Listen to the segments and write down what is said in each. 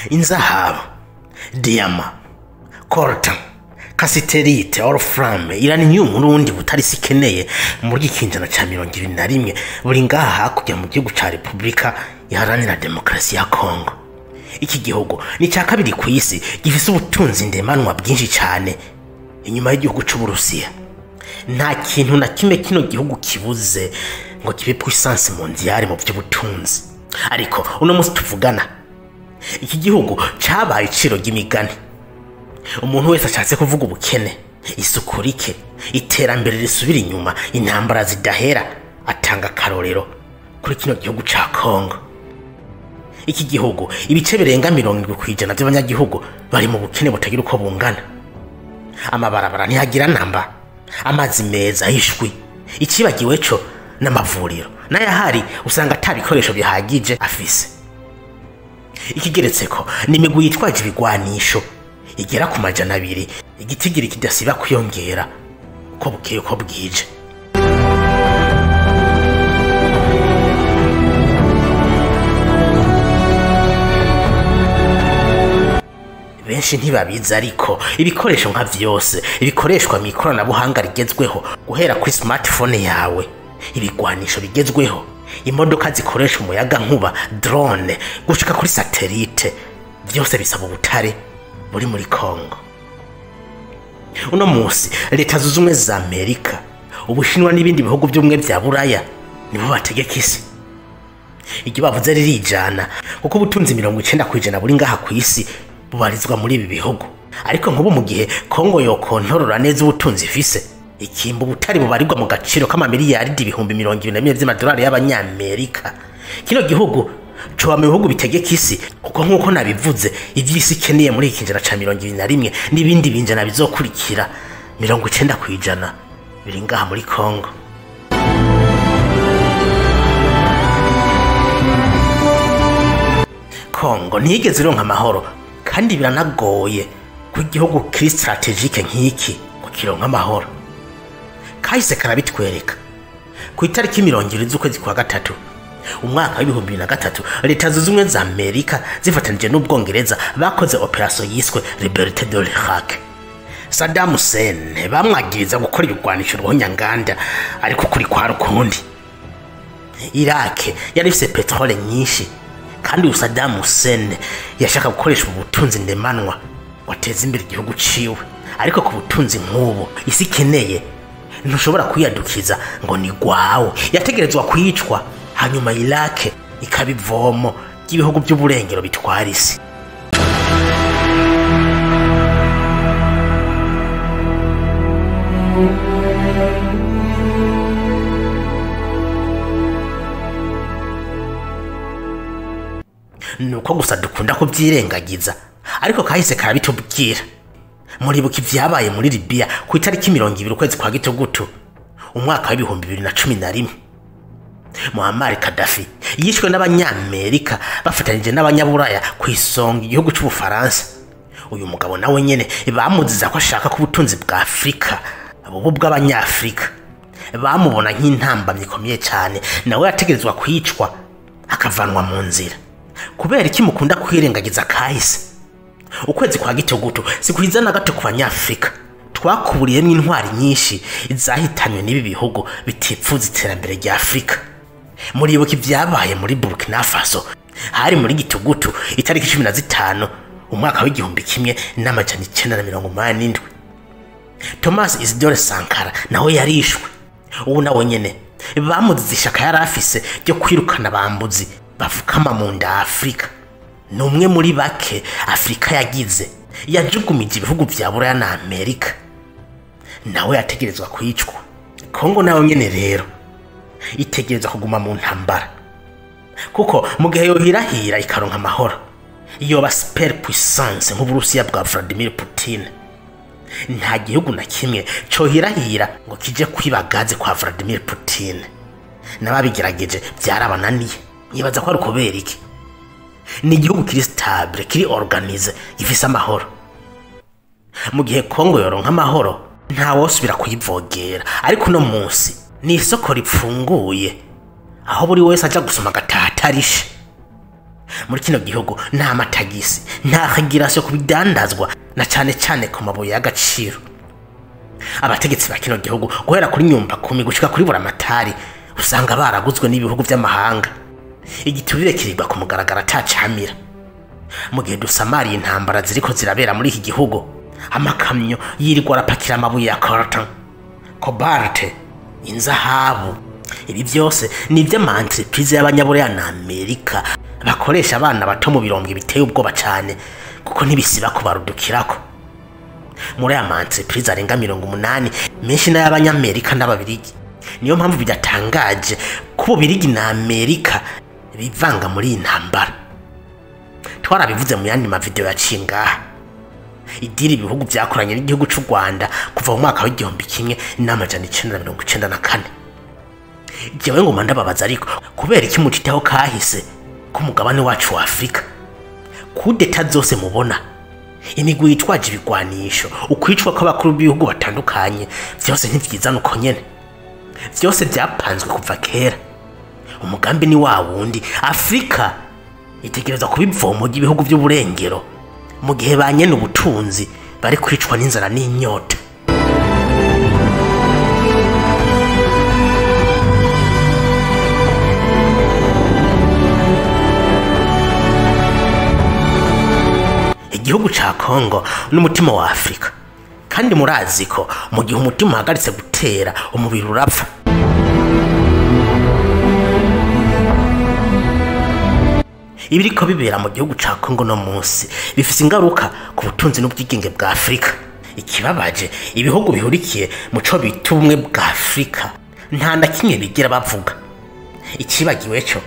Inzahabu, diyama, coltan, cassiterite, wolfram, uranium n'ubundi butare isi ikeneye muri ikinjana ca 21 buri ngaha hakurya mu gihugu ca Repubulika Iharanira Demokarasi ya Kongo. Iki gihugu ni ca kabiri ku isi gifise ubutunzi ndemanwa bwinshi cane inyuma y'igihugu c'Uburusiya. Nta kintu na kimwe kino gihugu kibuze ngo kibe puissance mondiale mu by'ubutunzi. Ariko uno munsi tuvugana, iki gihugu cabaye iciro ry'imigani. Umuntu wese ashatse kuvuga ubukene, isuku rike, iterambere risubira inyuma, intambara zidahera, atanga akarorero kuri kino gihugu ca Kongo. Iki gihugu ibice birenga 70% by'abanyagihugu bari mu bukene butagira uko bungana. Amabarabara ntihagira namba, amazi meza ishwi, ikibagiwe co n'amavuriro n'ayahari usanga ata bikoresho bihagije afise. Ikigeretseko ni imigwi yitwaje ibigwanisho igera ku 200, igitigiri kidasiba kwiyongera uko bukeye uko bwije. Benshi ntibabizi, ariko ibikoresho nka vyose ibikoreshwa mu ikoranabuhanga rigezweho, guhera kuri smartphone yawe, ibigwanisho bigezweho, imodoka zikoresha umuyaga nkuba, drone, gushika kuri satellite, vyose bisaba ubutare buri muri Kongo. Uno munsi Leta Zunze Ubumwe za Amerika, Ubushinwa n'ibindi bihugu by'ubumwe bya Buraya nibo bategeka isi. Iryo bavuze ririjana, kuko ubutunzi 90% buri ngaha ku isi bubarizwa muri ibi bihugu. Ariko nk'ubu mu gihe Kongo yokontorora neza ubutunzi ifise, ikimba ubutari bubarirwa mu gaciro k'amamiliyaridi 21,000 vy'amadolari y'abanyamerika, kino gihugu coba mu bihugu bitegeka isi, kuko nk'uko nabivuze ivy'isi ikeneye muri iki kinjana ca 21 n'ibindi binjana bizokurikira, 90% biri ngaha muri Kongo. Kongo ntiyigeze ironka amahoro, kandi biranagoye ko igihugu kiri strategique nk'iki ngo kironke amahoro. Kahise karabitwereka. Ku itariki 20 z'ukwezi kwa gatatu umwaka w'ibihumbi bibiri na gatatu, Leta Zunze Ubumwe za Amerika zifatanije n'Ubwongereza bakoze operation yiswe Liberté de l'Irak. Saddam Hussein bamwagiriza gukora ibigwanisho ruhonyanganda, ariko kuri kwa rukundi. Iraq yari ifise petrole nyinshi, kandi uyu Saddam Hussein yashaka gukoresha ubutunzi ndemanwa wateza imbere igihugu ciwe. Ariko ku butunzi nk'ubu isi ikeneye ntushobora kwiyadukiza ngo ni gwawe, yategerezwa kwicwa, hanyuma Iraq ikaba ivomo ry'ibihugu by'uburengero bitwara isi. Nuko gusa dukunda kubyirengagiza, ariko kahise karabitubwira. Muribuka ivyabaye muri Libya ku itariki 20 ukwezi kwa Gitugutu umwaka w'ibihumbi bibiri na cumi na rimwe. Muammar Gaddafi yishwe n'abanyamerika bafatanije n'abanyaburaya ku isonga igihugu c'Ubufaransa. Uyu mugabo nawe nyene bamuziza ko ashaka ko ubutunzi bwa Afrika bubu bw'abanyafrika, bamubona nk'intambamyi ikomeye cyane, nawe yategerezwa kwicwa akavanwa mu nzira. Kubera iki mukunda kwirengagiza kahise? Ukwezi kwa Gitugutu si kwiza na gato ku banyafrika. Twakuburiyemwo intwari nyinshi zahitanywe n'ibi bihugu bitipfuza iterambere rya Afrika. Muribuka ivyabaye muri Burkina Faso, hari muri Gitugutu itariki 15 umwaka w'igihumbi kimwe n'amajana icenda na mirongo umunani n'indwi. Thomas Isidore Sankara nawe yarishwe. Ubu nawe nyene bamuzize ishaka yari afise ryo kwirukana abambuzi bavukama mu nda ya Afrika. Ni umwe muri bake Afrika yagize yajugumije ibihugu vya Buraya na Amerika, nawe yategerezwa kwicwa. Kongo nayo nyene rero itegerezwa kuguma mu ntambara, kuko mu gihe yohirahira ikaronka amahoro yoba super puissance nk'Uburusiya bwa Vladimir Putin. Nta gihugu na kimwe cohirahira ngo kije kwibagaze kwa Vladimir Putin. N'ababigerageje byarabananiye. Nibaza ko ari ukubera iki? Ni igihugu kiri stable, kiri organize, gifise amahoro. Mu gihe Kongo yoronka amahoro nta wosubira kuyivogera. Ariko uno munsi ni isoko ripfunguye aho buri wese aja gusoma agataha atarishe. Muri kino gihugu nta matagisi, nta régulation ku bidandazwa, na cane cane ku mabuye y'agaciro. Abategetsi ba kino gihugu, guhera kuri nyumba kumi gushika kuri buramatari, usanga baraguzwe n'ibihugu vy'amahanga. Igiturire kirigwa ku mugaragaro atacamira. Mu gihe dusamariye intambara ziriko zirabera muri iki gihugu, amakamyo yirirwa arapakira amabuye ya coltan, cobalt, inzahabu. Ibi byose ni iby'ama entreprise y'abanyaburaya na Amerika bakoresha abana bato mu birombwe biteye ubwoba cane, kuko ntibisiba kubarudukirako. Muri aya ma entreprise arenga 80, menshi n'ay'abanyamerika n'ababirigi. Niyo mpamvu bidatangaje ko Ububirigi na Amerika bivanga muri iyi ntambara. Twarabivuze mu yandi mavideo yaciye ngaha. Idiri ibihugu vyakoranye n'igihugu c'u Rwanda kuva mu mwaka wa 1994. Jewe ngoma ndababaza, ariko kubera iki mutitaho kahise k'umugabane wacu wa Afurika? Kudeta zose mubona, imigwi yitwaje ibigwanisho, ukwicwa kw'abakuru b'ibihugu batandukanye, vyose ntivyizana uko nyene. Vyose vyapanzwe kuva kera. Umugambi ni wa wundi: Afurika itegerezwa kuba ivomo ry'ibihugu vy'uburengero, mu gihe ba nyene ubutunzi bari kwicwa n'inzara n'inyota. Igihugu ca Kongo n'umutima wa Afurika, kandi murazi ko mu gihe umutima uhagaritse gutera, umubiri urapfa. Ibiriko bibera mu gihugu ca Kongo no munsi bifise ingaruka ku butunzi n'ubwigenge bwa Afurika. Ikibabaje, ibihugu bihurikiye mu co bita ubumwe bwa Afurika nta na kimwe bigira bavuga. Ikibagiwe co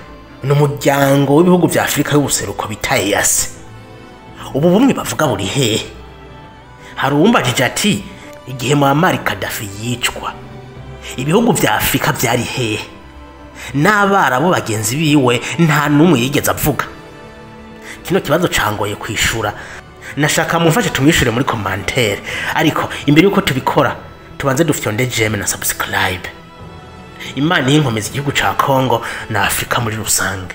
ni umuryango w'ibihugu vya Afurika y'ubuseruko bita EAC. Ubu bumwe bavuga buri hehe? Hari uwumbajije ati: "Igihe Muammar Gaddafi yicwa, ibihugu vya Afurika vyari hehe?" N'abarabu bagenzi biwe nta n'umwe yigeze avuga. Kino kibazo cangoye kwishura. Nashaka mumfashe tumwishure muri commentaire, ariko imbere yuko tubikora, tubanze dufyonde j'aime na subscribe. Imana y'inkomeza igihugu ca Kongo na Afurika muri rusange.